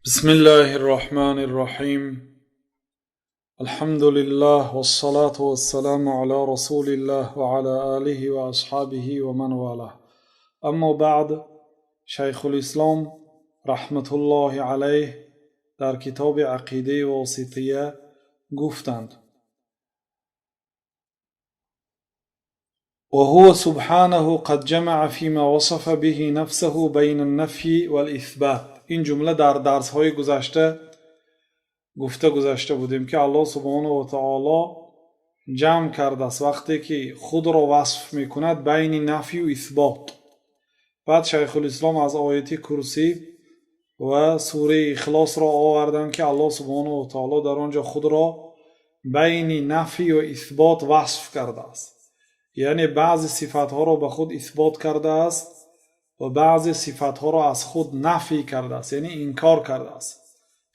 بسم الله الرحمن الرحيم. الحمد لله والصلاة والسلام على رسول الله وعلى آله وأصحابه ومن والاه. أما بعد، Шайхулислом раҳматуллоҳи алайҳ дар китоби Ақидаи Восития гуфтанд: وهو سبحانه قد جمع فيما وصف به نفسه بين النفي والإثبات. Ин ҷумла дар дарсҳои гузашта гуфта гузашта будем, ки Аллоҳ субҳонаҳу ва таоло ҷамъ кардааст, вақте ки худро васф мекунад, байни нафю исбот. Баъд Шайхулислом аз ояти Курсӣ ва сураи Ихлосро оварданд, ки Аллоҳ субҳонаҳу ва таоло дар он ҷо худро байни нафию исбот васф кардааст, яъне баъзе сифатҳоро ба худ исбот кардааст ва баъзе сифатҳоро аз худ нафй кардааст, яъне инкор кардааст.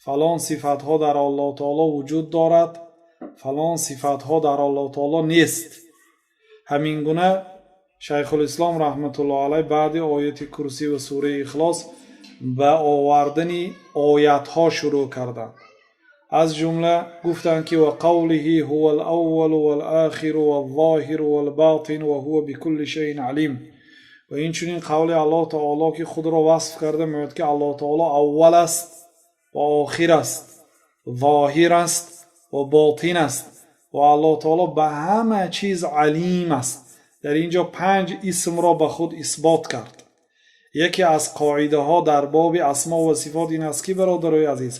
Фалон сифатҳо дар Аллоҳ таоло вуҷуд дорад, фалон сифатҳо дар Аллоҳ таоло нест. Ҳамин гуна Шайхулислом раҳматуллоҳ алайҳ баъди ояти Курсӣ ва сураи Ихлос ба овардани оятҳо шурӯъ карданд. Аз ҷумла гуфтанд, ки ва қавлиҳи ҳува алаввалу валохиру валзоҳиру валботину ва ҳува бикулли шайин алим. Ва инчунин қавли Аллоҳ таоло, ки худро васф карда меояд, ки Аллоҳ таоло аввал аст ва охир аст, зоҳир аст ва ботин аст ва Аллоҳ таоло ба ҳама чиз алим аст. Дар ин ҷо панҷ исмро ба худ исбот кард. Яке аз қоидаҳо дар боби асмо ва сифот ин аст, ки, бародарои азиз,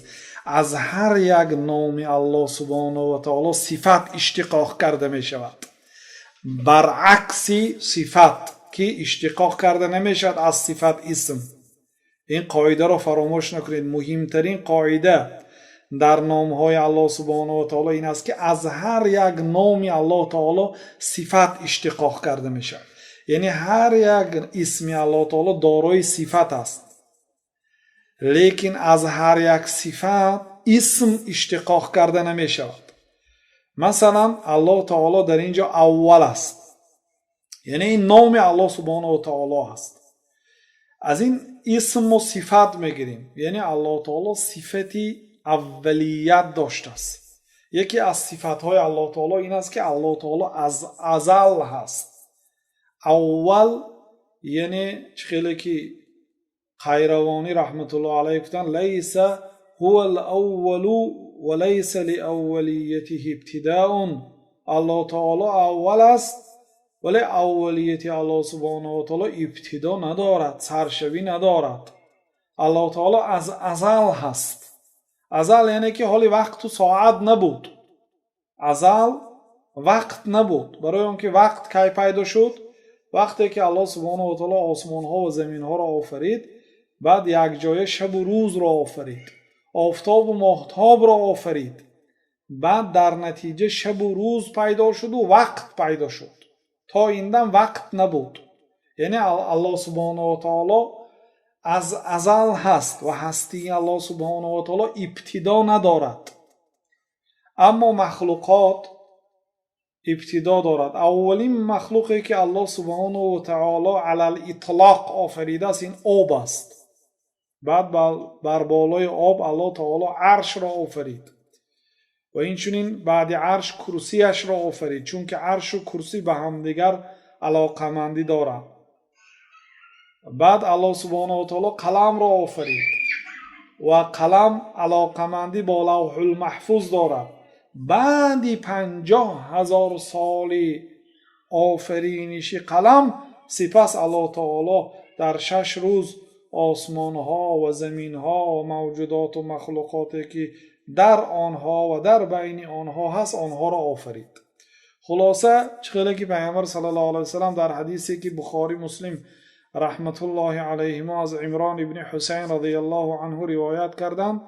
аз ҳар як номи Аллоҳ субҳонаҳу ва таоло сифат иштиқоқ карда мешавад, баръакси сифат, ки иштиқоқ карда намешавад аз сифат исм. Ин қоидаро фаромӯш накунед. Муҳимтарин қоида дар номҳои Аллоҳ субҳонаҳу ва таоло ин аст, ки аз ҳар як номи Аллоҳ таоло сифат иштиқоқ карда мешавад, яъне ҳар як исми Аллоҳ таоло дорои сифат аст, лекин аз ҳар як сифат исм иштиқоқ карда намешавад. Масалан, Аллоҳ таоло дар ин ҷо аввал аст, яъне ин номи Аллоҳ субҳонаҳу ва таоло аст. Аз ин исм мо сифат мегирем, яъне Аллоҳ таоло сифати аввалият доштааст. Яке аз сифатҳои Аллоҳ таоло ин аст, ки Аллоҳ таоло аз азал ҳаст. Аввал, яъне чӣ хеле ки Қайравонӣ раҳматуллоҳ алайҳ гуфтанд: лайса ҳува алаввалу ва лайса лиаввалиятиҳи ибтидаун. Аллоҳ таоло аввал аст, вале аввалияти Аллоҳ субҳонаҳу ва таоло ибтидо надорад, саршавӣ надорад. Аллоҳ таоло аз азал ҳаст. Азал, яъне ки ҳоли вақту соат набуд. Азал вақт набуд. Барои он ки вақт кай пайдо шуд? Вақте ки Аллоҳ субҳонаҳу ва таоло осмонҳо ва заминҳоро офарид, баъд якҷоя шабу рӯзро офарид, офтобу моҳтобро офарид, баъд дар натиҷа шабу рӯз пайдо шуду вақт пайдо шуд. То ин дам вақт набуд. Яъне Аллоҳ субҳонаҳу ва таоло аз азал ҳаст ва ҳастии Аллоҳ субҳонаҳу ва таоло ибтидо надорад. Аммо махлуқот ибтидо дорад. Аввалин махлуқе, ки Аллоҳ субҳонаҳу ва таоло алал итлоқ офаридааст, ин об аст. Баъд бар болои об Аллоҳ таоло аршро офарид ва инчунин баъди арш курсияшро офарид, чунки аршу курсӣ ба ҳамдигар алоқамандӣ доранд. Баъд Аллоҳ субҳонаҳу ва таоло қаламро офарид ва қалам алоқамандӣ бо Лавҳулмаҳфуз дорад. Баъди 50 000 соли офариниши қалам, сипас Аллоҳ таоло дар 6 рӯз осмонҳо ва заминҳо ва мавҷудоту махлуқоте, ки дар онҳо ва дар байни онҳо ҳаст, онҳоро офарид. Хулоса, чӣ хеле ки Пайғамбар саллаллоҳу алайҳи васаллам дар ҳадисе, ки Бухорӣ, Муслим раҳматуллоҳи алайҳимо аз Имрон ибни Ҳусайн радиаллоҳу анҳу ривоят карданд: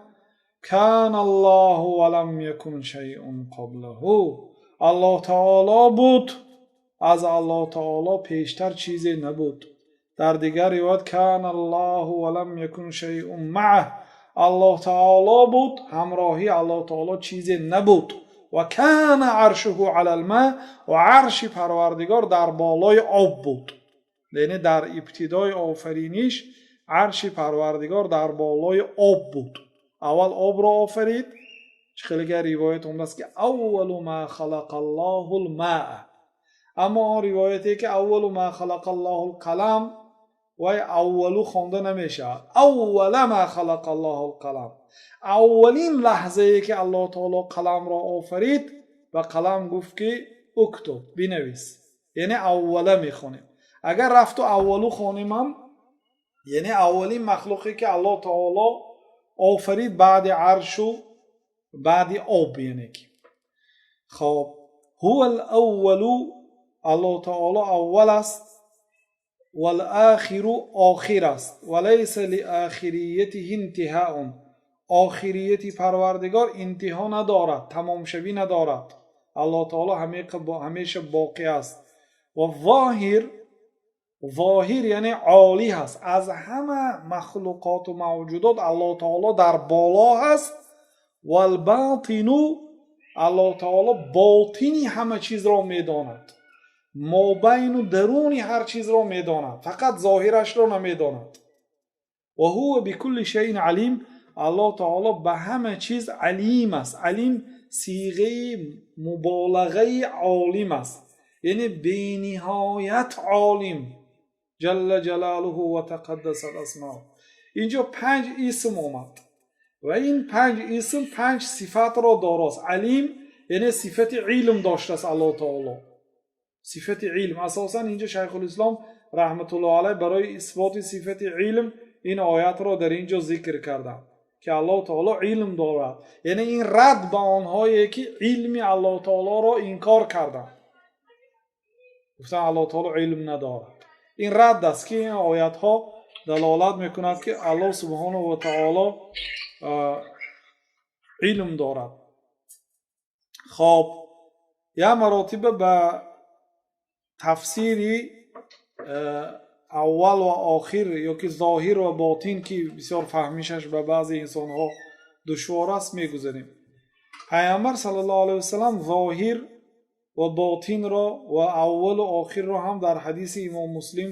кана Аллоҳу ва лам якун шайъун қаблаҳу. Аллоҳ таоло буд, аз Аллоҳ таоло пештар чизе набуд. Дар дигар ривоят: кана Аллоҳу ва лам якун шайъун маъаҳ. Аллоҳ таоло буд, ҳамроҳи Аллоҳ таоло чизе набуд. Ва кана аршуҳу алал ма. Ва арши Парвардигор дар болои об буд, яъне дар ибтидои офариниш арши Парвардигор дар болои об буд. Аввал обро офарид. Чӣ хеле ривоят омадааст, ки аввалу ма халақаллоҳул маа. Аммо он ривояте, ки аввалу ма халақаллоҳул қалам, вай аввалу хонда намешавад. Аввала ма халақаллоҳул қалам, аввалин лаҳзае, ки Аллоҳ таоло қаламро офарид ва қалам гуфт, ки уктуб, бинавис, яъне аввала мехонем. Агар рафту аввалу хонем ҳам, яъне аввалин махлуқе, ки Аллоҳ таоло офарид баъди аршу баъди об, яъне ки. Хоб, ҳува лаввалу, Аллоҳ таоло аввал аст, валохиру, охир аст, ва лайса лиохириятиҳи интиҳаун, охирияти Парвардигор интиҳо надорад, тамомшавӣ надорад. Аллоҳ таоло ҳамеша боқӣ аст. Ва зоҳир, зоҳир яъне олӣ ҳаст. Аз ҳама махлуқоту мавҷудот Аллоҳ таоло дар боло ҳаст. Валботину, Аллоҳ таоло ботини ҳама чизро медонад, мобайну даруни ҳар чизро медонад, фақат зоҳирашро намедонад. Ва ҳува бикулли шайин алим, Аллоҳ таоло ба ҳама чиз алим аст. Алим сиғаи муболағаи олим аст, яъне бениҳоят олим, ҷалла ҷалолуҳу ва тақаддасат асмоу. Инҷо панҷ исм омад ва ин панҷ исм панҷ сифатро дорост. Алим яъне сифати илм доштааст Аллоҳ таоло, сифати илм. Асосан инҷо Шайхулислом раҳматуллоҳ алайҳ барои исботи сифати илм ин оятро дар ин ҷо зикр карданд, ки Аллоҳ таоло илм дорад, яъне ин рад ба онҳое, ки илми Аллоҳ таолоро инкор карданд, гуфтанд Аллоҳ таоло илм надорад. Ин рад аст, ки ин оятҳо далолат мекунад, ки Аллоҳ субҳонаҳу ва таоло илм дорад. Хоб, як маротиба ба тафсири аввал ва охир ёки зоҳир ва ботин, ки бисёр фаҳмишаш ба баъзе инсонҳо душвор аст, мегузарем. Пайғамбар саллаллоҳу алайҳи васалам зоҳир ва ботинро ва аввалу охирро ҳам дар ҳадиси имом Муслим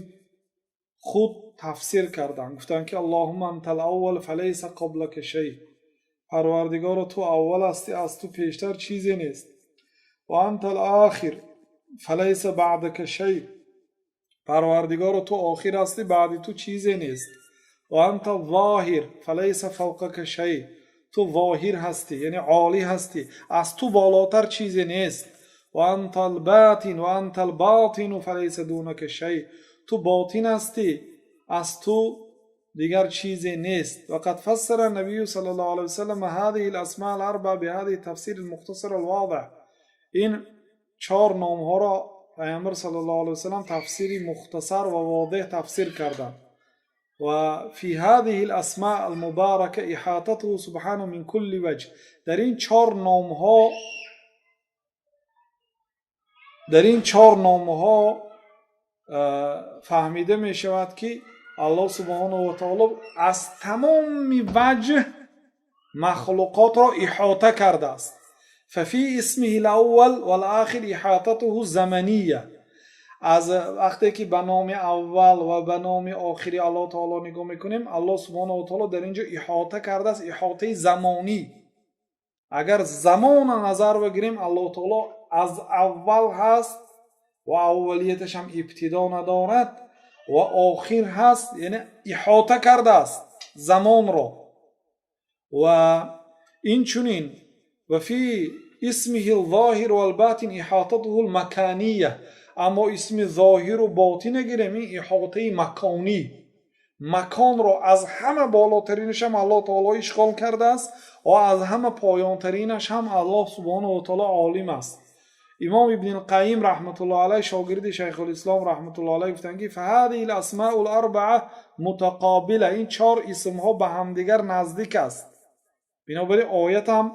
худ тафсир карданд. Гуфтанд, ки аллоҳумма антал аввал фалайса қаблака шай, Парвардигоро, ту аввал ҳастӣ, аз ту пештар чизе нест. Ва антал охир фалайса баъдака шай, Парвардигоро, ту охир ҳастӣ, баъди ту чизе нест. Ва анта зоҳир фалайса фавқака шай, ту зоҳир ҳастӣ, яъне олӣ ҳастӣ, аз ту болотар чизе нест. Ва анта алботин ва анта алботину фалайса дунака шай, ту ботин ҳастӣ, аз ту дигар чизе нест. Вақад фассара набию саллаллоҳу алайҳи васаллам ҳадиҳи аласмаъ аларбаа биҳадиҳи тафсир алмухтасар алводиҳ. Ин чор номҳоро Пайғамбар саллаллоҳу алайҳи васаллам тафсири мухтасар ва водеҳ тафсир карданд. Ва фи ҳадиҳи аласмаъ алмубарака иҳотатуҳу субҳанаҳу мин кулли ваҷҳ, дар ин чор номҳо, дар ин чор номҳо фаҳмида мешавад, ки Аллоҳ субҳонаҳу ва таоло аз тамоми ваҷҳ махлуқотро иҳота кардааст. Фафи исмиҳи лаввал валохир иҳотатуҳу замания. Аз вақте ки ба номи аввал ва ба номи охири Аллоҳ таоло нигоҳ мекунем, Аллоҳ субҳонаҳу ва таоло дар ин ҷо иҳота кардааст, иҳотаи замонӣ. Агар замона назар бигирем, Аллоҳ таоло аз аввал ҳаст ва аввалияташ ҳам ибтидо надорад ва охир ҳаст, яъне иҳота кардааст замонро. Ва инчунин ва фи исмиҳи зоҳир валботин иҳотатуҳу лмакония. Аммо исми зоҳиру ботина гирем, ин иҳотаи маконӣ, маконро аз ҳама болотаринаш ҳам Аллоҳ таоло ишғол кардааст ва аз ҳама поёнтаринаш ҳам Аллоҳ субҳонаҳу ва таоло олим аст. Имом Ибни Қайим раҳматуллоҳ алайҳ, шогирди Шайхулислом раҳматуллоҳ алайҳ, гуфтанд, ки фаҳадиҳи ласмаъу ларбаа мутақобила, ин чор исмҳо ба ҳамдигар наздик аст. Бинобар ин оятам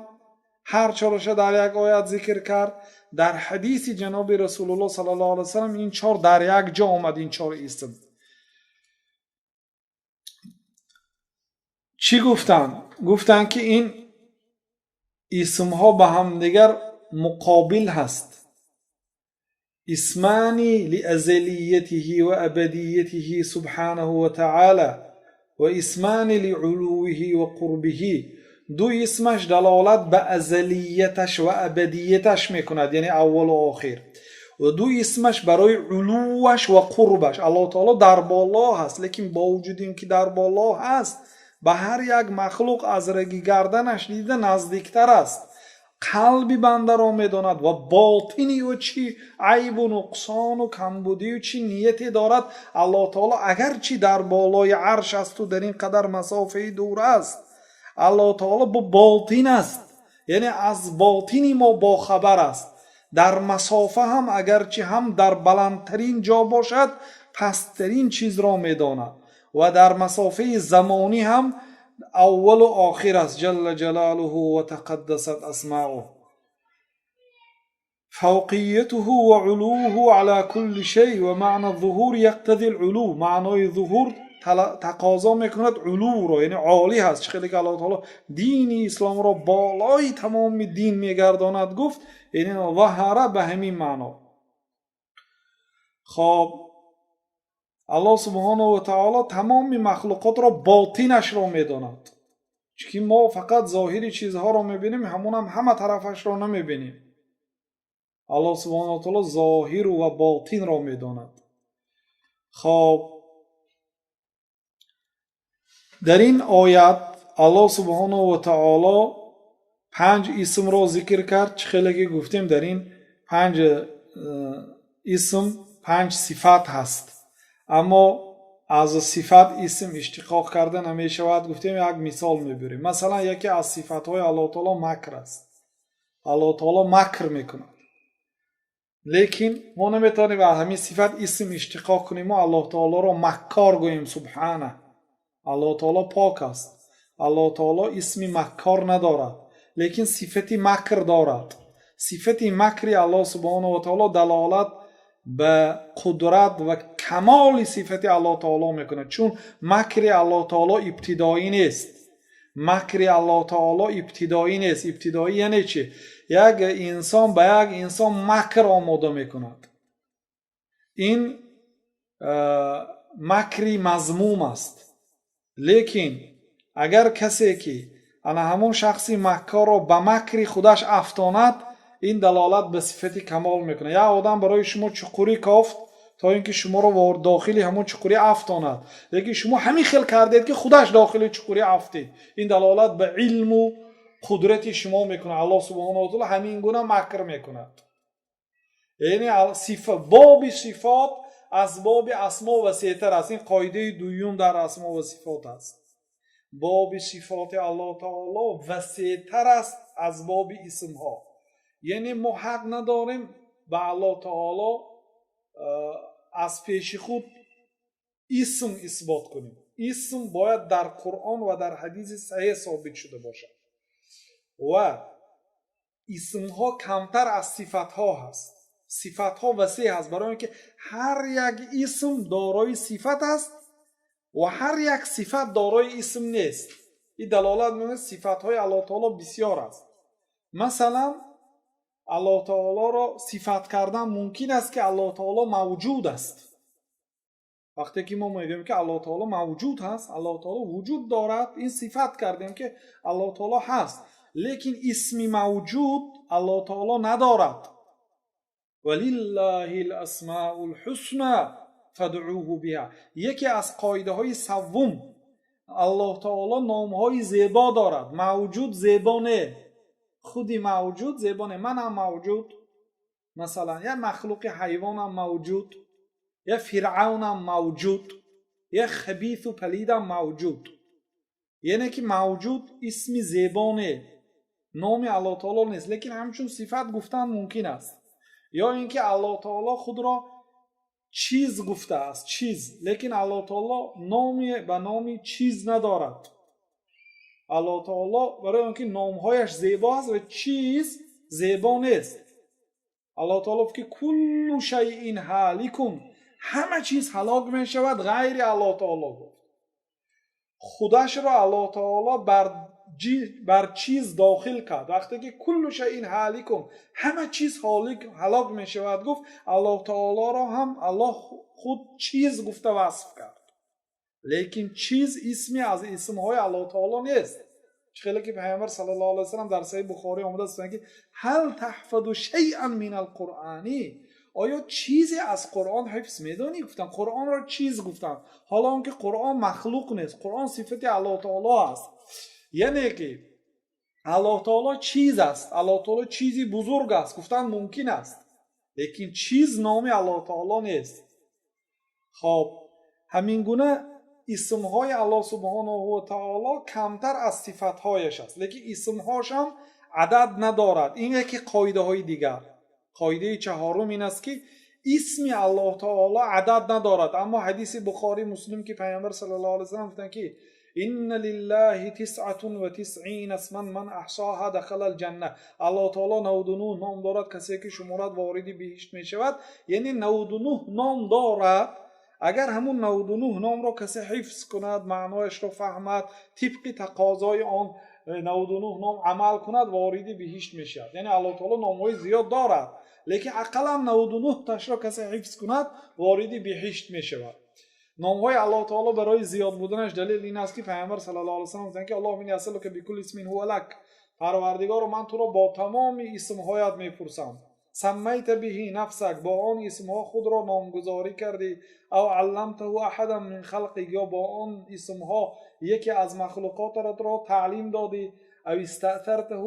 ҳар чораша дар як оят зикр кард. Дар ҳадиси ҷаноби Расулуллоҳ саллаллоҳу алайҳи васаллам ин чор дар як ҷо омад. Ин чор исм чӣ гуфтанд? Гуфтанд, ки ин исмҳо ба ҳамдигар муқобил ҳаст. Исмани лиазалиятиҳи ва абадиятиҳи субҳанаҳу ва таъала ва исмани лиулувиҳи ва қурбиҳи. Ду исмаш далолат ба азалияташ ва абадияташ мекунад, яъне аввалу охир, ва ду исмаш барои улувваш ва қурбаш. Аллоҳ таоло дар боло ҳаст, лекин бо вуҷуди ин ки дар боло ҳаст, ба ҳар як махлуқ аз раги гарданаш дида наздиктар аст. Қалби бандаро медонад ва ботини ӯ чӣ айбу нуқсону камбудию чӣ нияте дорад. Аллоҳ таоло агарчи дар болои арш асту дар ин қадар масофаи дур аст, Аллоҳ таоло бо ботин аст, яъне аз ботини мо бохабар аст. Дар масофа ҳам агарчи ҳам дар баландтарин ҷо бошад, пасттарин чизро медонад ва дар масофаи замонӣ ҳам аввалу охир аст. Ҷалла ҷалолуҳу ва тақаддасат асмаъуҳ. Фавқиятуҳу ва улувуҳу ала кулли шай ва маъна зуҳур яқтази л-улув. Маънои зуҳур тақозо мекунад улувро, яъне олӣ ҳаст. Чӣ хеле ки Аллоҳ таоло дини исломро болои тамоми дин мегардонад гуфт, яъне заҳара ба ҳамин маъно. Хоб, Аллоҳ субҳонаҳу ва таоло тамоми махлуқотро ботинашро медонад, чунки мо фақат зоҳири чизҳоро мебинем, ҳамонам ҳама тарафашро намебинем. Аллоҳ субҳонаҳу ва таоло зоҳиру ва ботинро медонад. Хоб, дар ин оят Аллоҳ субҳонаҳу ва таоло панҷ исмро зикр кард. Чӣ хеле ки гуфтем, дар ин панҷ исм панҷ сифат ҳаст, аммо аз сифат исм иштиқоқ карда намешавад. Гуфтем, як мисол мебирем. Масалан, яке аз сифатҳои Аллоҳ таоло макр аст. Аллоҳ таоло макр мекунад, лекин мо наметавонем аз ҳамин сифат исм иштиқоқ кунем мо Аллоҳ таолоро маккор гӯем. Субҳана, Аллоҳ таоло пок аст. Аллоҳ таоло исми маккор надорад, лекин сифати макр дорад. Сифати макри Аллоҳ субҳонаҳу ва таоло далолат ба қудрат ва камоли сифати Аллоҳ таоло мекунад, чун макри Аллоҳ таоло ибтидоӣ нест. Макри Аллоҳ таоло ибтидоӣ нест. Ибтидоӣ яъне чи? Як инсон ба як инсон макр омода мекунад, ин макри мазмум аст. Лекин агар касе ки ана ҳамон шахси маккорро ба макри худаш афтонад, ин далолат ба сифати камол мекунад. Як одам барои шумо чуқурӣ кофт, то ин ки шуморо дохили ҳамон чуқурӣ афтонад, лекин шумо ҳамин хел кардед, ки худаш дохили чуқурӣ афтид. Ин далолат ба илму қудрати шумо мекунад. Аллоҳ субҳонаҳу ва таоло ҳамин гуна макр мекунад. Яъне боби сифот аз боби асмо васеътар аст. Ин қоидаи дуюм дар асмо ва сифот аст. Боби сифоти Аллоҳ таоло васеътар аст аз боби исмҳо, яъне мо ҳақ надорем ба Аллоҳ таоло аз пеши худ исм исбот кунем. Исм бояд дар Қуръон ва дар ҳадиси саҳеҳ собит шуда бошад ва исмҳо камтар аз сифатҳо ҳаст. Сифатҳо васеъ ҳаст, барои он ки ҳар як исм дорои сифат аст ва ҳар як сифат дорои исм нест. Ин далолат мекунад, сифатҳои Аллоҳ таоло бисёр аст. Масалан, Аллоҳ таолоро сифат кардан мумкин аст, ки Аллоҳ таоло мавҷуд аст. Вақте ки мо мегӯем, ки Аллоҳ таоло мавҷуд ҳаст, Аллоҳ таоло вуҷуд дорад, ин сифат кардем, ки Аллоҳ таоло ҳаст, лекин исми мавҷуд Аллоҳ таоло надорад. Валиллаҳи ласмаъу лҳусна фадъуҳу биҳа. Яке аз қоидаҳои саввум: Аллоҳ таоло номҳои зебо дорад. Мавҷуд зебо не, худи мавҷуд зебо не. Манам мавҷуд, масалан, як махлуқи ҳайвонам мавҷуд, як фиръавнам мавҷуд, як хабису палидам мавҷуд. Яъне ки мавҷуд исми зебо не, номи Аллоҳ таоло нест, лекин ҳамчун сифат гуфтан мумкин аст. Ё ин ки Аллоҳ таоло худро чиз гуфтааст, чиз, лекин Аллоҳ таоло номи ба номи чиз надорад. Аллоҳ таоло барои он ки номҳояш зебо аст ва чиз зебо нест. Аллоҳ таоло гуфт, ки куллу шайин ҳаликун, ҳама чиз ҳалок мешавад ғайри Аллоҳ таоло гуфт. Худашро Аллоҳ таоло бар чиз дохил кард. Вақте ки куллу шайин ҳаликун, ҳама чиз ҳалок мешавад гуфт, Аллоҳ таолоро ҳам Аллоҳ худ чиз гуфта васф кард, лекин чиз исме аз исмҳои Аллоҳ таоло нест. Чӣ хеле ки Пайғамбар саллаллоҳу алайҳи васаллам дар Саҳиҳи Бухорӣ омадааст, ки هل تحفظ شيئا من القرآن, оё чизе аз Қуръон ҳифз медонӣ? Гуфтанд, Қуръонро чиз гуфтанд, ҳоло он ки Қуръон махлуқ нест, Қуръон сифати Аллоҳ таоло аст. Яъне ки Аллоҳ таоло чиз аст, Аллоҳ таоло чизи бузург аст гуфтан мумкин аст, лекин чиз номи Аллоҳ таоло нест. Хоб, ҳамин гуна исмҳои Аллоҳ субҳонаҳу ва таоло камтар аз сифатҳояш аст, лекин исмҳошам адад надорад. Ин яке қоидаҳои дигар. Қоидаи чаҳорум ин аст, ки исми Аллоҳ таоло адад надорад. Аммо ҳадиси Бухорӣ, Муслим, ки Пайғамбар саллаллоҳу алайҳи васаллам гуфтанд, ки إن لله 99 اسما من أحصاها دخل الجنة, Аллоҳ таоло 99 ном дорад, касе ки шуморад, вориди биҳишт мешавад. Яъне 99 ном дорад. Агар ҳамун 99 номро касе ҳифз кунад, маънояшро фаҳмад, тибқи тақозои он 99 ном амал кунад, вориди биҳишт мешавад. Яъне Аллоҳ таоло номҳои зиёд дорад, лекин ақаллан 99 ташро касе ҳифз кунад, вориди биҳишт мешавад. Номҳои Аллоҳ таоло барои зиёд буданаш далел ин аст, ки Пайғамбар саллаллоҳу алайҳи васаллам гуфтанд, ки اللهم إني أسألك بكل اسم هو لك, Парвардигоро, ман туро бо тамоми исмҳоят мепурсам, سميت به نفسك, бо он исмҳо худро номгузорӣ кардӣ, أو علمته أحدا من خلقك, ё бо он исмҳо яке аз махлуқотатро таълим додӣ, أو استأثرته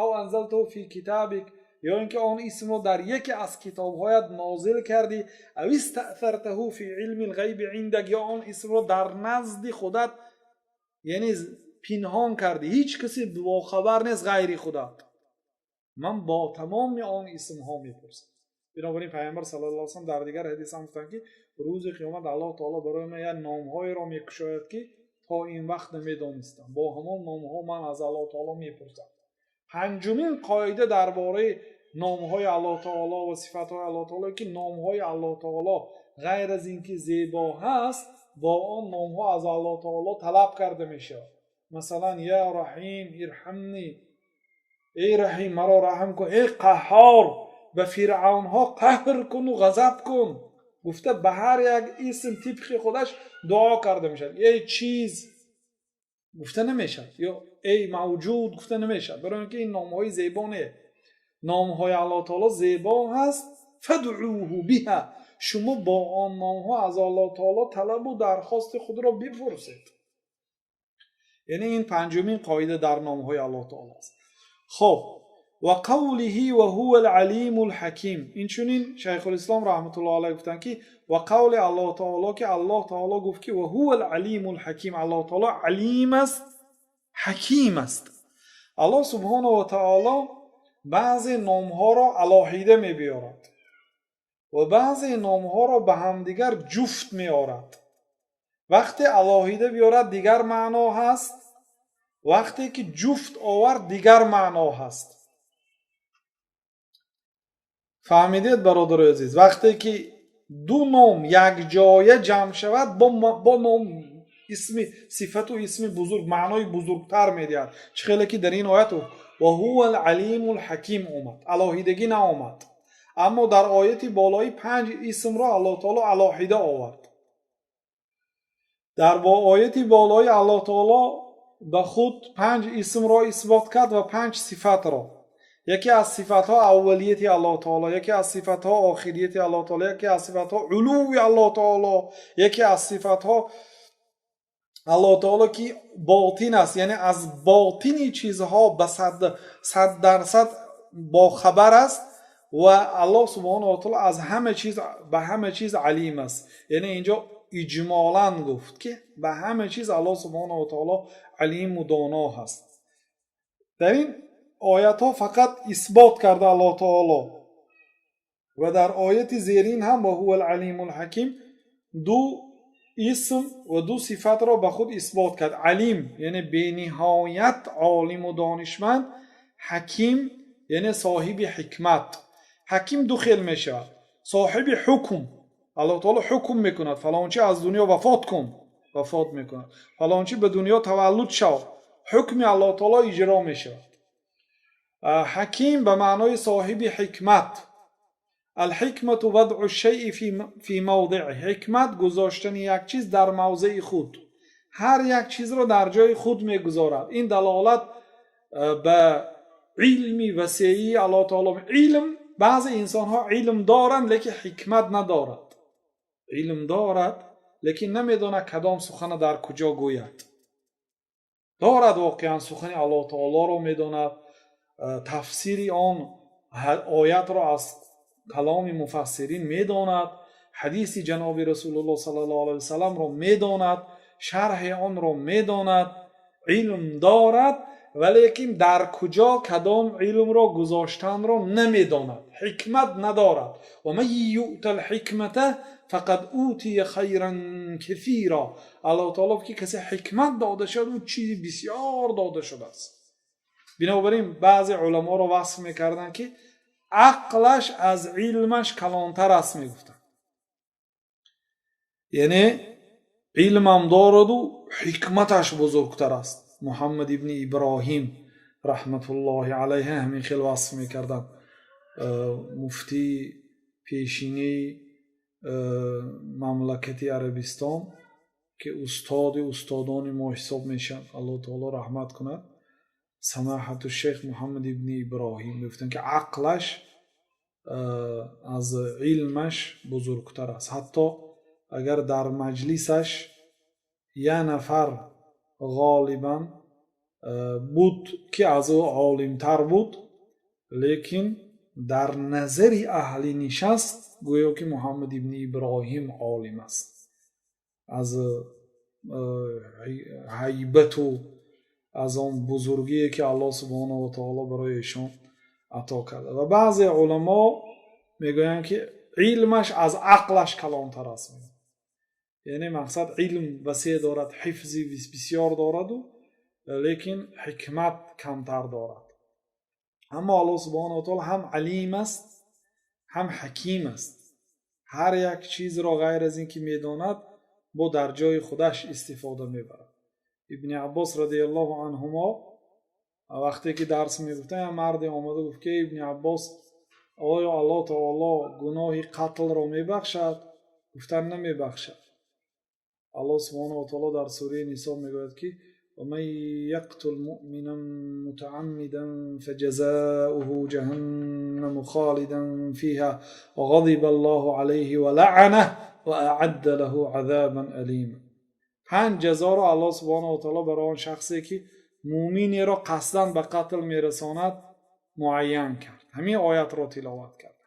أو أنزلته في كتابك, ё ин ки он исмро дар яке аз китобҳоят нозил кардӣ, أو استأثرته في علم الغيب عندك, ё он исмро дар назди худат, яъне пинҳон кардӣ, ҳеҷ касе бохабар нест ғайри худат, ман бо тамоми он исмҳо мепурсам. Бинобар ин Пайғамбар саллаллоҳу алайҳи васаллам дар дигар ҳадис ҳам гуфтанд, ки рӯзи қиёмат Аллоҳ таоло барои ман як номҳоеро мекушояд, ки то ин вақт намедонистам. Бо ҳамон номҳо ман аз Аллоҳ таоло мепурсам. Панҷумин қоида дар бораи номҳои Аллоҳ таоло ва сифатҳои Аллоҳ таоло, ки номҳои Аллоҳ таоло ғайр аз ин ки зебо ҳаст, бо он номҳо аз Аллоҳ таоло талаб карда мешавад. Масалан, يا رحيم ارحمني, эй Раҳим, маро раҳм кун, эй Қаҳҳор, ба фиръавнҳо қаҳр куну ғазаб кун, гуфта ба ҳар як исм тибқи худаш дуо карда мешавад. Эй чиз гуфта намешавад ё эй мавҷуд гуфта намешавад, барои ин ки ин номҳои зебо не. Номҳои Аллоҳ таоло зебо ҳаст, فادعوه بها, шумо бо он номҳо аз Аллоҳ таоло талабу дархости худро бипурсед. Яъне ин панҷумин қоида дар номҳои Аллоҳ таоло аст. Хоб, وقوله وهو العليم الحكيم, инчунин Шайхулислом раҳматуллоҳ алайҳ гуфтанд, ки ва қавли Аллоҳ таоло, ки Аллоҳ таоло гуфт, ки وهو العليم الحكيم, Аллоҳ таоло алим аст, ҳаким аст. Аллоҳ субҳонаҳу ва таоло баъзе номҳоро алоҳида мебиёрад ва баъзе номҳоро ба ҳамдигар ҷуфт меорад. Вақте алоҳида биёрад, дигар маъно ҳаст, вақте ки ҷуфт овард, дигар маъно ҳаст. Фаҳмидед, бародарои азиз? Вақте ки ду ном якҷоя ҷамъ шавад, бо ном, исми, сифату исми бузург маънои бузургтар медиҳад. Чӣ хеле ки дар ин оят وهو العليم الحكيم омад, алоҳидагӣ наомад. Аммо дар ояти болоӣ панҷ исмро Аллоҳ таоло алоҳида овард. Дар бо ояти болоӣ Аллоҳ таоло ба худ панҷ исмро исбот кард ва панҷ сифатро. Яке аз сифатҳо аввалияти Аллоҳ таоло, яке аз сифатҳо охирияти Аллоҳ таоло, яке аз сифатҳо улуви Аллоҳ таоло, яке аз сифатҳо Аллоҳ таоло ки ботин аст, яъне аз ботини чизҳо ба 100% бохабар аст, ва Аллоҳ субҳонаҳу ва таоло аз ҳама чиз, ба ҳама чиз алим аст. Яъне инҷо иҷмолан гуфт, ки ба ҳама чиз Аллоҳ субҳонаҳу ва таоло алиму доно ҳаст. Дар ин оятҳо фақат исбот карда Аллоҳ таоло ва дар ояти зерин ҳам وهو العليم الحكيم ду исм ва ду сифатро ба худ исбот кард: алим, яъне бениҳоят олиму донишманд, ҳаким, яъне соҳиби ҳикмат. Ҳаким ду хел мешавад: соҳиби ҳукм, Аллоҳ таоло ҳукм мекунад, фалончи аз дунё вафот кун, вафот мекунад, фалончи ба дунё таваллуд шав, ҳукми Аллоҳ таоло иҷро мешавад. Ҳаким ба маънои соҳиби ҳикмат. الحكمة وضع الشيء في موضعه, ҳикмат гузоштани як чиз дар мавзеи худ. Ҳар як чизро дар ҷои худ мегузорад. Ин далолат ба илми васеии Аллоҳ таоло. Илм, баъзе инсонҳо илм доранд, лекин ҳикмат надорад. Илм дорад, лекин намедонад, кадом сухана дар куҷо гӯяд. Дорад, воқеан сухани Аллоҳ таолоро медонад, тафсири он оятро аз каломи муфассирин медонад, ҳадиси ҷаноби Расулуллоҳ саллаллоҳу алайҳи васалламро медонад, шарҳи онро медонад, илм дорад, валекин дар куҷо кадом илмро гузоштанро намедонад, ҳикмат надорад. ومن يؤت الحكمة فقد أوتي خيرا كثيرا. Аллоҳ таоло, ки касе ҳикмат дода шуд, ӯ чизи бисёр дода шудааст. Бинобар ин баъзе уламоро васф мекарданд, ки ақлаш аз илмаш калонтар аст, мегуфтанд. Яъне илмам дораду, ҳикматаш бузургтар аст. Муҳаммад ибни Иброҳим раҳматуллоҳи алайҳи ҳамин хел васф мекарданд. Муфтии пешинии мамлакати Арабистон, ки устоди устодони мо ҳисоб мешаванд, Аллоҳ таоло раҳмат кунад, самоҳату шейх Муҳаммад ибни Иброҳим, мегуфтанд, ки ақлаш аз илмаш бузургтар аст. Ҳатто агар дар маҷлисаш як нафар ғолибан буд, ки аз ӯ олимтар буд, лекин дар назари аҳли нишаст гӯё ки Муҳаммад ибни Иброҳим олим аст, аз ҳайбату аз он бузургие, ки Аллоҳ субҳонаҳу ва таоло барои эшон ато карда. Ва баъзе уламо мегӯянд, ки илмаш аз ақлаш калонтар аст. Яъне мақсад, илм васеъ дорад, ҳифзи бисёр дораду, лекин ҳикмат камтар дорад. Аммо Аллоҳ субҳонаҳу ва таоло ҳам алим аст, ҳам ҳаким аст. Ҳар як чизро ғайр аз ин ки медонад, бо дар ҷои худаш истифода мебарад. Ибни Аббос радиаллоҳу анҳумо вақте ки дарс мегуфтанд, як марде омада гуфт, ки: «Ибни Аббос, оё Аллоҳ таоло гуноҳи қатлро мебахшад?» Гуфтанд: «Намебахшад». Аллоҳ субҳонаҳу ва таоло дар сураи Нисо мегӯяд, ки: ومن يقتل مؤمنا متعمدا فجزاؤه جهنم خالدا فيها وغضب الله عليه ولعنه وأعد له عذابا أليما. Панҷ ҷазоро Аллоҳ субҳонаҳу ва таоло барои он шахсе, ки мӯминеро қасдан ба қатл мерасонад, муайян кард. Ҳамин оятро тиловат кард: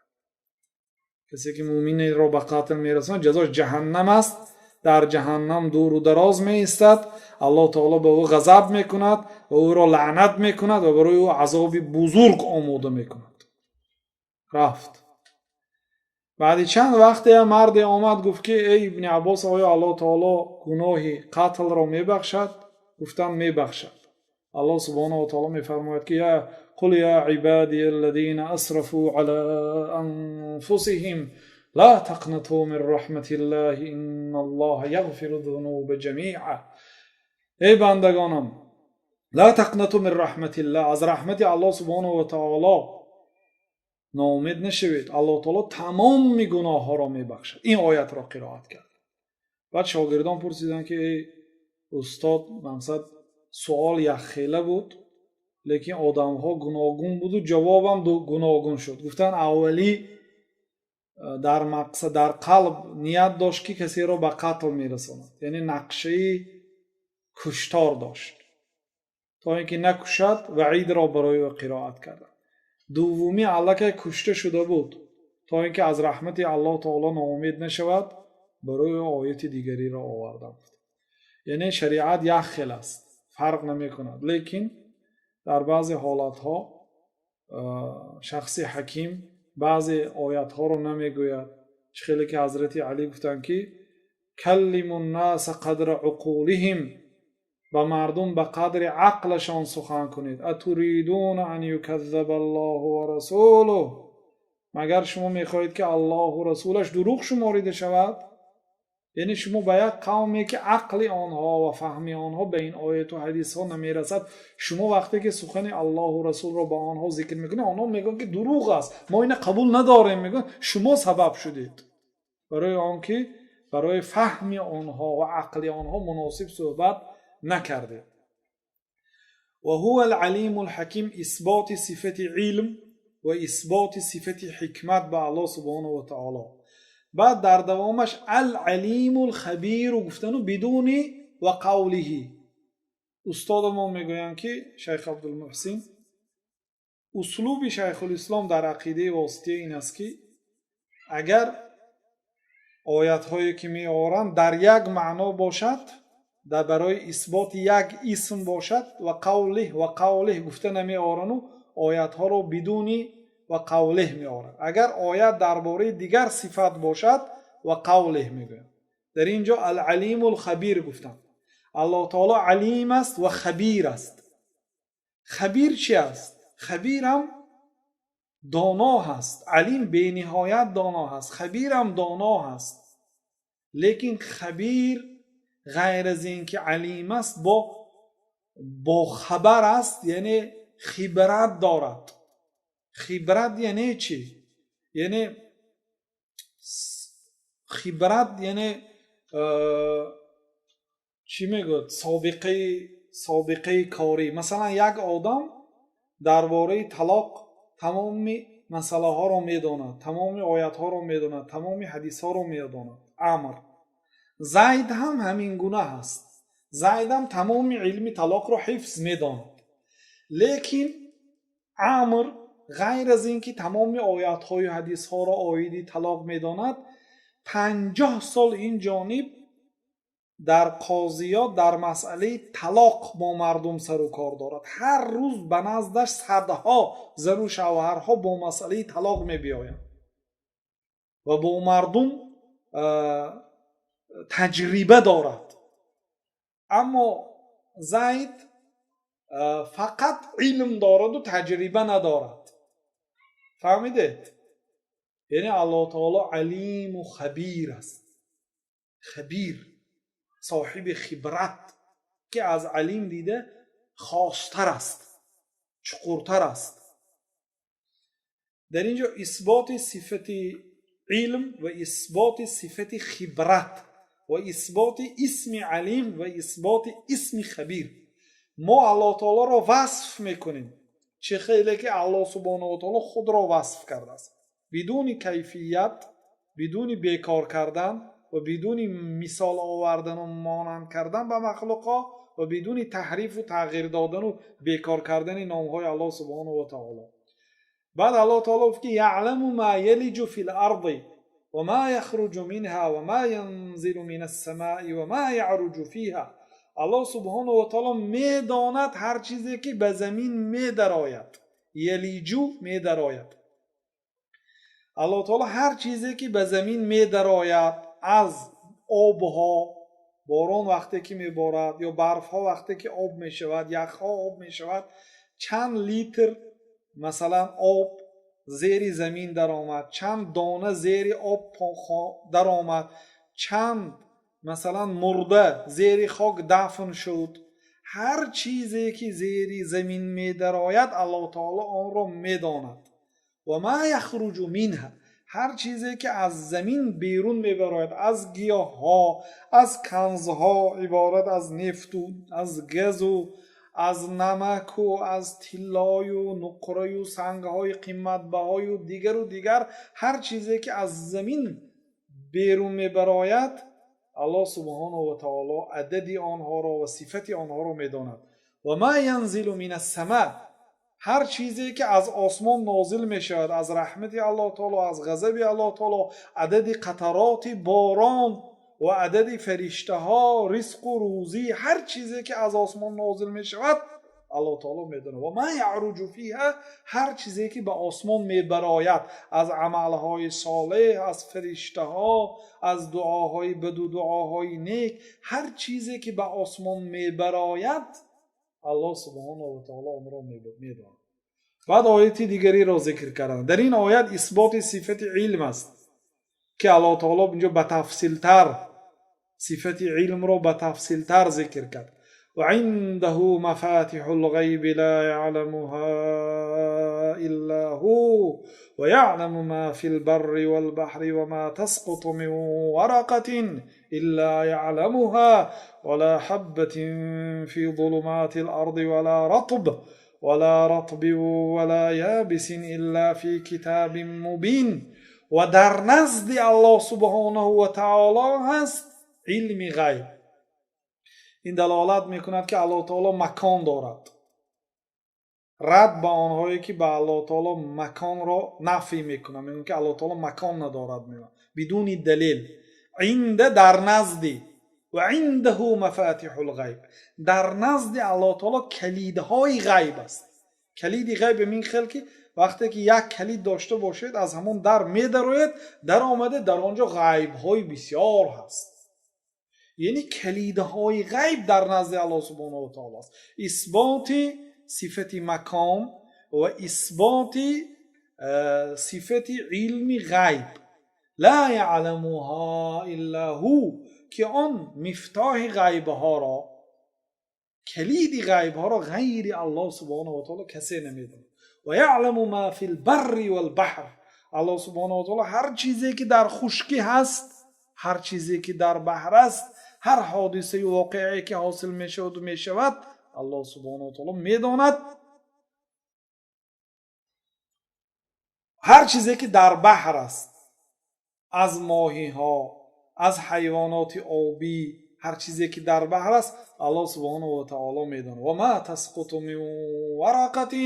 касе ки мӯминеро ба қатл мерасонад, ҷазош ҷаҳаннам аст, дар ҷаҳаннам дуру дароз меистад, Аллоҳ таоло ба ӯ ғазаб мекунад ва ӯро лаънат мекунад ва барои ӯ азоби бузург омода мекунад. Рафт. Баъди чанд вақте як марде омад, гуфт, ки: «Эй Ибни Аббос, оё Аллоҳ таоло гуноҳи қатлро мебахшад?» Гуфтанд: «Мебахшад». Аллоҳ субҳонаҳу ва таоло мефармояд, ки: قل يا عبادي الذين أسرفوا على أنفسهم لا تقنطوا من رحمة الله إن الله يغفر الذنوب جميعا. Эй бандагонам, لا تقنطوا من رحمة الله, аз раҳмати Аллоҳ субҳонаҳу ва таоло ноумед нашавед, Аллоҳ таоло тамоми гуноҳҳоро мебахшад. Ин оятро қироат кард. Баъд шогирдон пурсиданд, ки: «Эй устод, мақсад, суол якхела буд, лекин одамҳо гуногун буду, ҷавобам гуногун шуд». Гуфтанд: «Аввалӣ дар мақсад, дар қалб ният дошт, ки касеро ба қатл мерасонад, яъне нақшаи куштор дошт, то ин ки накушад, ваъидро барои ӯ қироат карданд. Дуввумӣ аллакай кушта шуда буд, то ин ки аз раҳмати Аллоҳ таоло ноумед нашавад, барои ӯ ояти дигариро овардам». Яъне шариат як хел аст, фарқ намекунад, лекин дар баъзе ҳолатҳо шахси ҳаким баъзе оятҳоро намегӯяд. Чӣ хеле ки ҳазрати Алӣ гуфтанд, ки: كلموا الناس قدر عقولهم, ба мардум ба қадри ақлашон сухан кунед. أتريدون أن يكذب الله ورسوله, магар шумо мехоҳед, ки Аллоҳу расулаш дурӯғ шуморида шавад? Яъне шумо ба як қавме, ки ақли онҳо ва фаҳми онҳо ба ин ояту ҳадисҳо намерасад, шумо вақте ки сухани Аллоҳу расулро ба онҳо зикр мекунед, онҳо мегӯянд, ки дурӯғ аст, мо ина қабул надорем, мегӯянд. Шумо сабаб шудед барои он ки Барои фаҳми онҳо ва ақли онҳо муносиб суҳбат накардед. وهو العليم الحكيم. Исботи сифати илм ва исботи сифати ҳикмат ба Аллоҳ субҳонаҳу ва таоло. Баъд дар давомаш العليم الخبير гуфтану бидуни وقوله. Устодамон мегӯянд, ки шайх Абдулмуҳсин, услуби шайхулислом дар ақидаи Восития ин аст, ки агар оятҳое, ки меоранд, дар як маъно бошад, дар барои исботи як исм бошад, وقوله وقوله гуфта намеорану оятҳоро бидуни وقوله меорад. Агар оят дар бораи дигар сифат бошад, وقوله мегӯянд. Дар ин ҷо العليم الخبير гуфтанд. Аллоҳ таоло алим аст ва хабир аст. Хабир чи аст? Хабирам доно ҳаст. Алим бениҳоят доно ҳаст, хабирам доно ҳаст, лекин хабир ғайр аз ин ки алим аст, бохабар аст, яъне хибрат дорад. Хибрат яъне чӣ? Яъне хибрат яъне чӣ мегӯяд, собиқаи корӣ. Масалан, як одам дар бораи талоқ тамоми масъалаҳоро медонад, тамоми оятҳоро медонад, тамоми ҳадисҳоро медонад. Амр Зайд ҳам ҳамин гуна ҳаст. Зайдам тамоми илми талоқро ҳифз медонад, лекин Амр ғайр аз ин ки тамоми оятҳою ҳадисҳоро оиди талоқ медонад, 50 сол ин ҷониб дар қозиёт дар масъалаи талоқ бо мардум сару кор дорад. Ҳар рӯз ба наздаш садҳо зану шавҳарҳо бо масъалаи талоқ мебиёянд ва бо мардум таҷриба дорад. Аммо Зайд фақат илм дораду таҷриба надорад. Фаҳмидед? Яъне Аллоҳ таоло алиму хабир аст. Хабир, соҳиби хибрат, ки аз алим дида хостар аст, чуқуртар аст. Дар ин ҷо исботи сифати илм ва исботи сифати хибрат ва исботи исми алим ва исботи исми хабир. Мо Аллоҳ таолоро васф мекунем, чӣ хеле ки Аллоҳ субҳонаҳу ва таоло худро васф кардааст, бидуни кайфият, бидуни бекор кардан ва бидуни мисол овардану монанд кардан ба махлуқҳо ва бидуни таҳрифу тағйир додану бекор кардани номҳои Аллоҳ субҳонаҳу ва таоло. Баъд Аллоҳ таоло гуфт, ки يعلم ما يلج في الأرض وما يخرج منها وما ينزل من السماء وما يعرج فيها. Аллоҳ субҳонаҳу ва таоло медонад ҳар чизе, ки ба замин медарояд. يلج, медарояд. Аллоҳ таоло ҳар чизе, ки ба замин медарояд, аз обҳо, борон вақте ки меборад ё барфҳо вақте ки об мешавад, яхҳо об мешавад, чанд литр, масалан, об зери замин даромад, чанд дона зери об даромад, чанд, масалан, мурда зери хок дафн шуд, ҳар чизе, ки зери замин медарояд, Аллоҳ таоло онро медонад. وما يخرج منها, ҳар чизе, ки аз замин берун мебарояд, аз гиёҳҳо, аз канзҳо, иборат аз нефту аз газу аз намаку аз тиллою нуқраю сангҳои қиматбаҳою дигару дигар, ҳар чизе, ки аз замин берун мебарояд, Аллоҳ субҳонаҳу ва таоло адади онҳоро ва сифати онҳоро медонад. وما ينزل من السماء, ҳар чизе, ки аз осмон нозил мешавад, аз раҳмати Аллоҳ таоло, аз ғазаби Аллоҳ таоло, адади қатароти борон ва адади фариштаҳо, ризқу рӯзӣ, ҳар чизе, ки аз осмон нозил мешавад, Аллоҳ таоло медонад. وما يعرج فيها, ҳар чизе, ки ба осмон мебарояд, аз амалҳои солеҳ, аз фариштаҳо, аз дуоҳои баду дуоҳои нек, ҳар чизе, ки ба осмон мебарояд, Аллоҳ субҳонаҳу ва таоло онро медонад. Баъд ояти дигареро зикр карданд. Дар ин оят исботи сифати илм аст, ки Аллоҳ таоло инҷо ба тафсилтар сифати илмро ба тафсилтар зикр кард. وعنده مفاتح الغيب لا يعلمها إلا هو ويعلم ما في البر والبحر وما تسقط من ورقة إلا يعلمها ولا حبة في ظلمات الأرض ولا رطب ولا يابس إلا في كتاب مبين. و در نزد الله سبحانه و تعالی هست علم غیب. این دلالت میکند که الله تعالی مکان دارد. رد به آنهایی که به الله تعالی مکان را نفی میکنند، میگن که الله تعالی مکان ندارد، میگن بدون دلیل. عند در نزدی و عنده مفاتیح الغیب، در نزد الله تعالی کلیدهای غیب است. کلید غیب این خیل که وقتی که یک کلید داشته باشید از همون در میدروید، در آمده در آنجا غیب‌های بسیار هست. یعنی کلیدهای غیب در نزد الله سبحانه و تعالی است. اثبات صفت مکان و اثبات صفت علم غیب، لا یعلمها الا هو، که آن مفتاح غیب ها را، کلید غیب ها را غیر الله سبحانه و تعالی کسی نمیداند. و یعلم ما فی البر والبحر، الله سبحانه و تعالی هر چیزی که در خشکی هست، هر چیزی که در بحر است، هر حادثه و واقعه که حاصل میشود و میشود، الله سبحانه و تعالی میداند. هر چیزی که در بحر است، از ماهی ها، از حیوانات آبی، هر چیزی که در بحر است، الله سبحانه و تعالی میداند. و ما تسقط من ورقة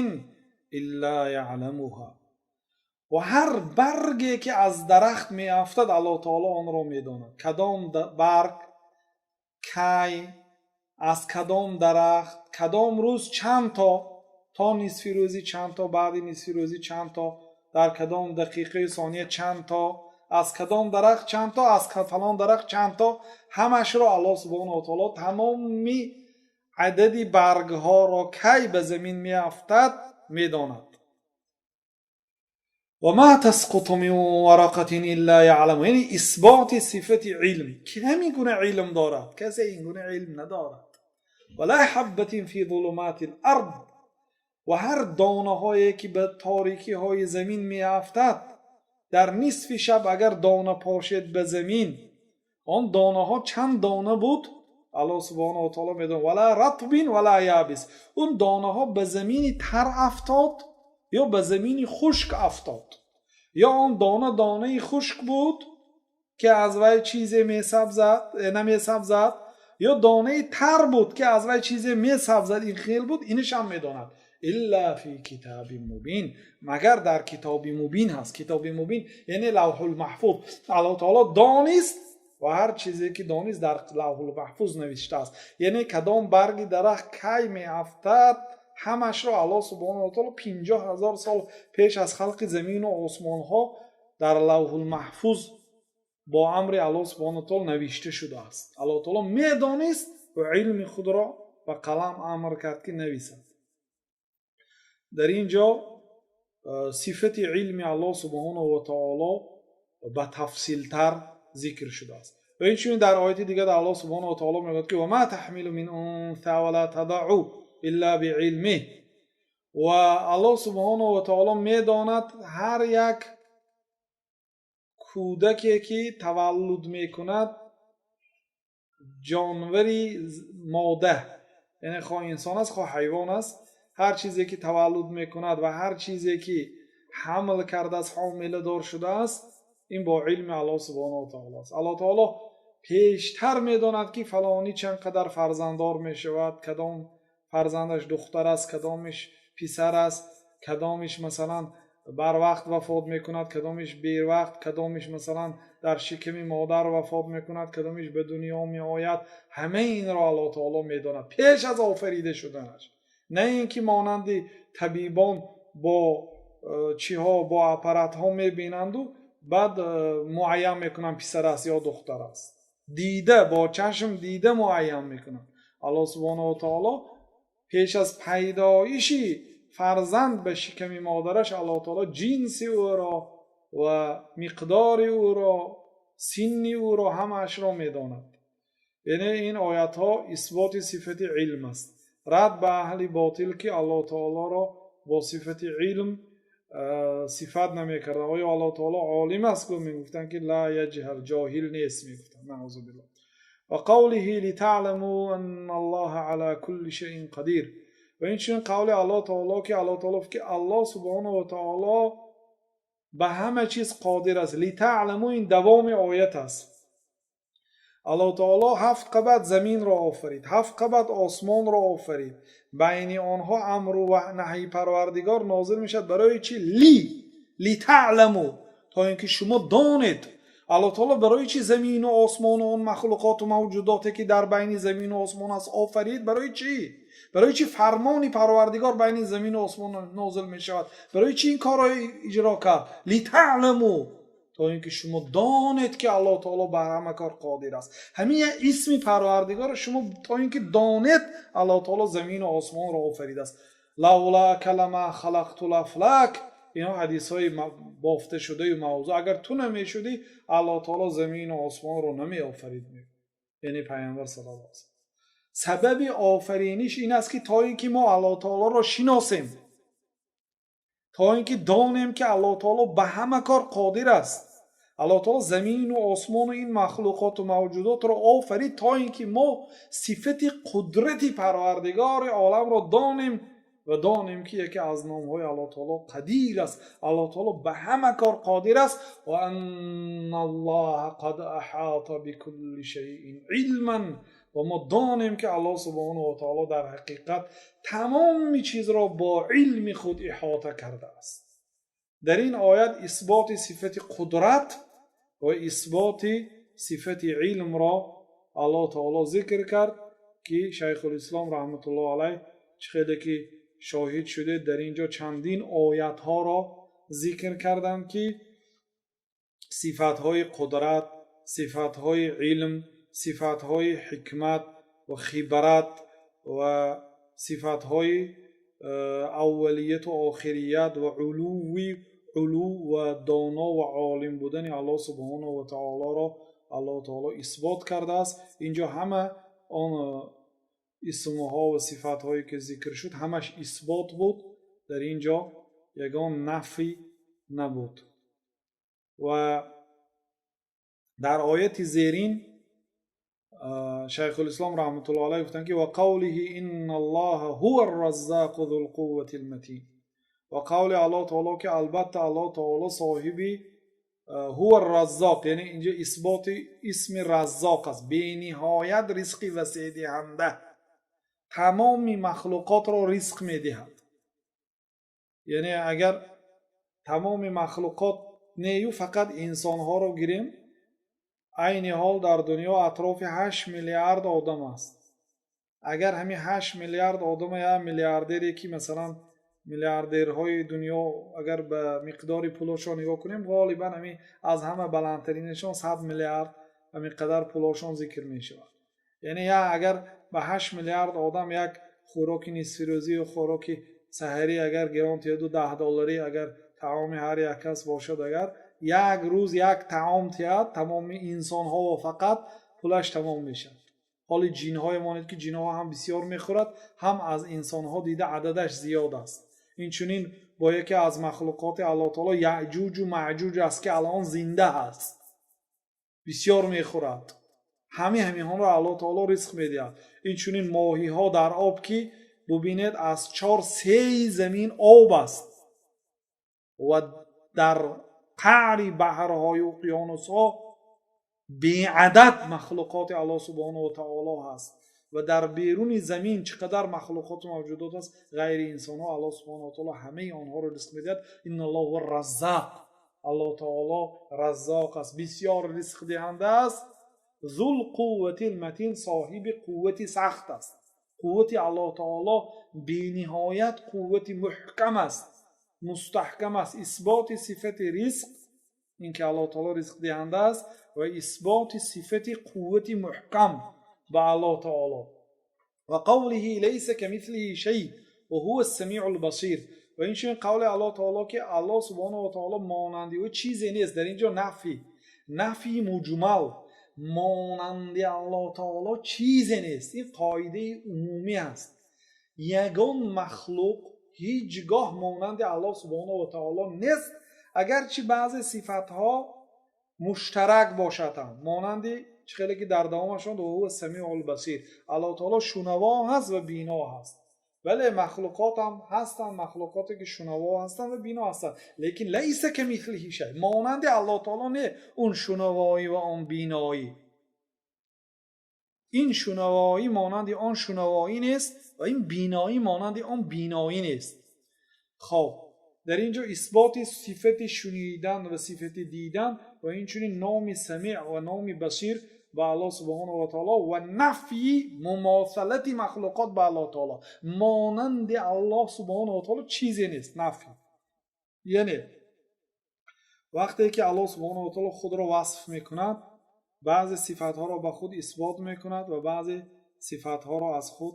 الا یعلمها، و هر برگی که از درخت می افتد الله تعالی آن را میداند. کدام برگ، کی، از کدام درخت، کدام روز چند تا، تا نصفی روزی چند تا، بعد نصفی روزی چند تا، در کدام دقیقه ثانیه چند تا، از کدام درخت چند تا، از فلان درخت چند تا، همش را الله سبحانه و تعالی تمامی عدد برگ ها را کی به زمین می افتد میداند. و ما تسقط من ورقة الا یعلم، یعنی اثبات صفت علم که همین گونه علم دارد، کسی این گونه علم ندارد. ولا حبة فی ظلمات الارض، و هر دانه هایی که به تاریکی های زمین می افتد، در نصف شب اگر دانه پاشد به زمین، آن دانه ها چند دانه بود الله سبحانه و تعالی میداند. ولا رطب ولا یابس، اون دانه ها به زمین تر افتاد یا به زمین خشک افتاد، یا آن دانه دانه خشک بود که از وی چیزی میسبزد نمیسبزد، یا دانه تر بود که از وی چیزی میسبزد، این خیل بود، اینش هم میداند. الا فی کتاب مبین، مگر در کتاب مبین هست. کتاب مبین یعنی لوح المحفوظ. الله تعالی دانست و هر چیزی که دانست در لوح المحفوظ نوشته است. یعنی کدام برگ درخت کی می افتد، همش را الله سبحانه و تعالی 50,000 سال پیش از خلق زمین و آسمان ها در لوح المحفوظ با امر الله سبحانه و تعالی نوشته شده است. الله تعالی میدانست و علم خود را به قلم امر کرد که نویسد. در اینجا صفت علم الله سبحانه و تعالی به تفصیل تر ذکر شده است. و اینچنین در آیت دیگر الله سبحانه و تعالی میگوید که و ما تحمل من انثى ولا تضع الا بعلمه، و الله سبحانه و تعالی میداند هر یک کودکی که تولد میکند، جانوری ماده، یعنی خواه انسان است خواه حیوان است، هر چیزی که تولد میکند و هر چیزی که حمل کرده است، حامله دار شده است، این با علم الله سبحانه و تعالی است. الله تعالی پیشتر میداند که فلانی چند قدر فرزنددار میشود، کدام فرزندش دختر است، کدامش پسر است، کدامش مثلا بر وقت وفات میکند، کدامش بیر وقت، کدامش مثلا در شکم مادر وفات میکند، کدامش به دنیا میآید. همه این را الله تعالی میداند پیش از آفریده شدنش. نه اینکه مانند طبیبان با چیها، با اپارات ها میبینند و بعد معین میکنن پسر است یا دختر است. دیده، با چشم دیده معین میکنن. الله سبحانه و تعالی پیش از پیدایشی فرزند به شکم مادرش، الله تعالی جنس او را و مقدار او را، سن او را، همش را میداند. Яъне ин оятҳо исботи сифати илм аст, рад ба аҳли ботил, ки Аллоҳ таолоро бо сифати илм сифат намекарданд. Оё Аллоҳ таоло олим аст, гу мегуфтанд, ки ла яҷҳал, ҷоҳил нест, мегуфтанд, наъузу биллоҳ. Ва қавлиҳи литаъламу анна Аллоҳа ала кулли шайъин қадир. Ва инчунин қавли Аллоҳ таоло, ки Аллоҳ таоло, ки Аллоҳ субҳонаҳу ва таоло ба ҳама чиз қодир аст. Литаъламу, ин давоми оят аст. Аллоҳ таоло ҳафт қабат заминро офарид, ҳафт қабат осмонро офарид, байни онҳо амру ва наҳйи Парвардигор нозил мешавад. Барои чӣ? Литаъламу, то ин ки шумо донед. Аллоҳ таоло барои чӣ замину осмону он махлуқоту мавҷудоте, ки дар байни замину осмон аст, офарид? Барои чӣ? Барои чӣ фармони Парвардигор байни замину осмон нозил мешавад? Барои чӣ ин корро иҷро кард? Литаъламу, то ин ки шумо донед, ки Аллоҳ таоло бар ҳама кор қодир аст. Ҳамин як исми Парвардигоро шумо то ин ки донед, Аллоҳ таоло замину осмонро офаридааст. Лавлака лама халақтул афлак. Инҳо ҳадисҳои бофташудаю мавзӯъ. Агар ту намешудӣ, Аллоҳ таоло замину осмонро намеофарид, яъне Пайғамбар саллаллоҳу алайҳи васаллам. Сабаби офариниш ин аст, ки то ин ки мо Аллоҳ таолоро шиносем, то ин ки донем, ки Аллоҳ таоло ба ҳама кор қодир аст. Аллоҳ таоло замину осмону ин махлуқоту мавҷудотро офарид, то ин ки мо сифати қудрати Парвардигори оламро донем ва донем, ки яке аз номҳои Аллоҳ таоло Қадир аст. Аллоҳ таоло ба ҳама кор қодир аст. Ва анна Аллоҳа қад аҳота бикулли шайъин илман. Ва мо донем, ки Аллоҳ субҳонаҳу ва таоло дар ҳақиқат тамоми чизро бо илми худ иҳота кардааст. Дар ин оят исботи сифати қудрат ва исботи сифати илмро Аллоҳ таоло зикр кард, ки Шайхулислом раҳматуллоҳ алайҳ, чӣ хеле ки шоҳид шудед, дар ин ҷо чандин оятҳоро зикр карданд, ки сифатҳои қудрат, сифатҳои илм, сифатҳои ҳикмат ва хибрат ва сифатҳои аввалияту охирият ва улувви улув ва доно ва олим будани Аллоҳ субҳонаҳу ва таолоро Аллоҳ таоло исбот кардааст. Инҷо ҳама он исмҳо ва сифатҳое, ки зикр шуд, ҳамаш исбот буд. Дар ин ҷо ягон нафй набуд. Ва дар ояти зерин Шайхулислом раҳматуллоҳ алайҳ гуфтанд, ки ва қавлиҳи инна Аллоҳа ҳува арраззоқу зул қуввати лматин. Ва қавли Аллоҳ таоло, ки албатта Аллоҳ таоло соҳиби ҳува раззоқ, яъне инҷо исботи исми Раззоқ аст, бениҳоят ризқи васеъдиҳанда, тамоми махлуқотро ризқ медиҳад. Яъне агар тамоми махлуқот нею, фақат инсонҳоро гирем, айни ҳол дар дунё атрофи 8 миллиард одам аст. Агар ҳамин 8 миллиард одама як миллиардере, ки масалан миллиардерҳои дунё, агар ба миқдори пулошон нигоҳ кунем, ғолибан ҳамин аз ҳама баландтаринашон 100 миллиард, ҳамин қадар пулошон зикр мешавад. Яъне я агар ба 8 миллиард одам як хӯроки нисфирӯзию хӯроки саҳарӣ агар гирон тиёду 10 долларӣ агар таоми ҳар як кас бошад, агар як рӯз як таом тиҳад тамоми инсонҳо, фақат пулаш тамом мешавад. Ҳоли ҷинҳое монед, ки ҷинҳо ҳам бисёр мехӯрад, ҳам аз инсонҳо дида ададаш зиёд аст. Инчунин бо яке аз махлуқоти Аллоҳ таоло Яъҷуҷу Маъҷуҷ аст, ки алон зинда аст, бисёр мехӯрад. Ҳамин ҳаминҳоро Аллоҳ таоло ризқ медиҳад. Инчунин моҳиҳо дар об, ки бубинед, аз чор сеи замин об аст ва дар қаъри баҳрҳою уқёнусҳо беадад махлуқоти Аллоҳ субҳонаҳу ва таоло ҳаст ва дар беруни замин чӣ қадар махлуқоту мавҷудот аст, ғайри инсонҳо, Аллоҳ субҳонаҳу ва таоло ҳамаи онҳоро ризқ медиҳад. Инналлоҳу раззоқ, Аллоҳ таоло Раззоқ аст, бисёр ризқдиҳанда аст. Зул қуввати матин, соҳиби қуввати сахт аст. Қуввати Аллоҳ таоло бениҳоят қуввати муҳкам аст, мустаҳкам аст. Исботи сифати ризқ, ин ки Аллоҳ таоло ризқдиҳанда аст, ва исботи сифати қуввати муҳкам ба Аллоҳ таоло. Ва қавлиҳи лайса камислиҳи шай ва ҳува ссамиу лбасир. Ва инчунин қавли Аллоҳ таоло, ки Аллоҳ субҳонаҳу ва таоло монанди ӯ чизе нест. Дар ин ҷо нафи муҷмал. Монанди Аллоҳ таоло чизе нест. Ин қоидаи умумӣ аст. Ягон махлуқ ҳеҷ гоҳ монанди Аллоҳ субҳонаҳу ва таоло нест, агарчи баъзе сифатҳо муштарак бошад ҳам. Монанди чӣ хеле ки дар давомашон وهو السميع البصير, Аллоҳ таоло шунаво ҳаст ва бино ҳаст. Бале, махлуқот ҳам ҳастанд, махлуқоте ки шунаво ҳастанд ва бино ҳастанд, лекин ليس كمثله شيء, монанди Аллоҳ таоло не он шунавоӣ ва он биноӣ. Ин шунавоӣ монанди он шунавоӣ нест ва ин биноӣ монанди он биноӣ нест. Хоб, дар ин ҷо исботи сифати шунидан ва сифати дидан ва инчунин номи Самеъ ва номи Басир ба Аллоҳ субҳонаҳу ва таоло ва нафйи мумосалати махлуқот ба Аллоҳ таоло. Монанди Аллоҳ субҳонаҳу ва таоло чизе нест, нафй. Яъне вақте ки Аллоҳ субҳонаҳу ва таоло худро васф мекунад, баъзе сифатҳоро ба худ исбот мекунад ва баъзе сифатҳоро аз худ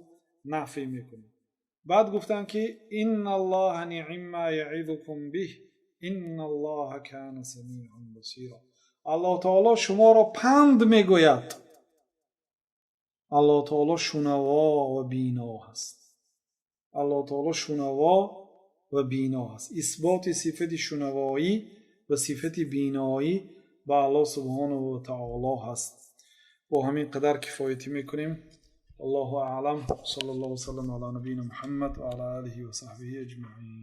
нафй мекунад. Баъд гуфтанд ки إن الله نعما يعظكم به إن الله كان سميعا بصيرا. Аллоҳ таоло шуморо панд мегӯяд, Аллоҳ таоло шунаво ва бино ҳаст. Аллоҳ таоло шунаво ва бино ҳаст. Исботи сифати шунавоӣ ва сифати биноӣ ба Аллоҳ субҳонаҳу ва таоло ҳаст. Бо ҳамин қадар кифоятӣ мекунем. الله أعلم. صلى الله وسلم على نبينا محمد وعلى آله وصحبه أجمعين.